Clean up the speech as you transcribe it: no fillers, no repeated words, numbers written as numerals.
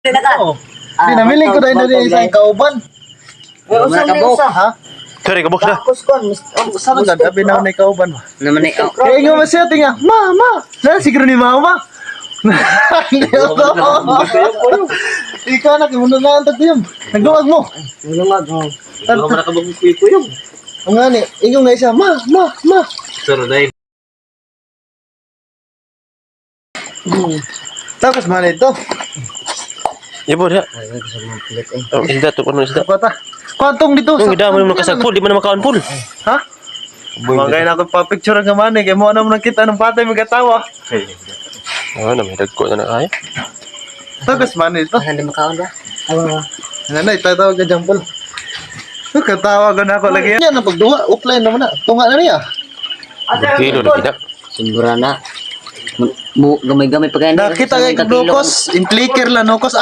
Na ka. Oo. Di namili ko dahil na din sa kauban. Eh, usa ni usa. Ha? Kari kabok na. Bakos kon. Sa man gabi na ni kauban ba. Naman eh. Oh. Kaya nga masya tinga, ma, ma. Na siguro ni mama. Ikaw na kimuno na ang tagtiyom. Nagduwag mo. Nulungag oh. Ano man nakabang kuyong. Ang nga ni, ingon nga siya, ma, ma, ma. Pero dahil Tapos man ito. Ibo dia. Ay, gusto mo pilit eh. Oh, isda to kuno isda. Kota. Kwantong dito. Nung gida mo naman kasagpul, di mo na makaon pul. Ha? Mga na ako pa-picture ang kamani kay mo ano mo nakita ng patay magkatawa. Oh, na may dagko na na kaya. Tapos man ito. Ano di makaon ba? Awa. Nanay, tatawag ka dyan pala. Katawa ko na ako lagi. Yan ang pagduwa, offline naman na. Tunga na niya. Kilo na gida. Sumura na. Mu gamay-gamay pa kayo. Nakita kay Nukos, impliker lang Nukos.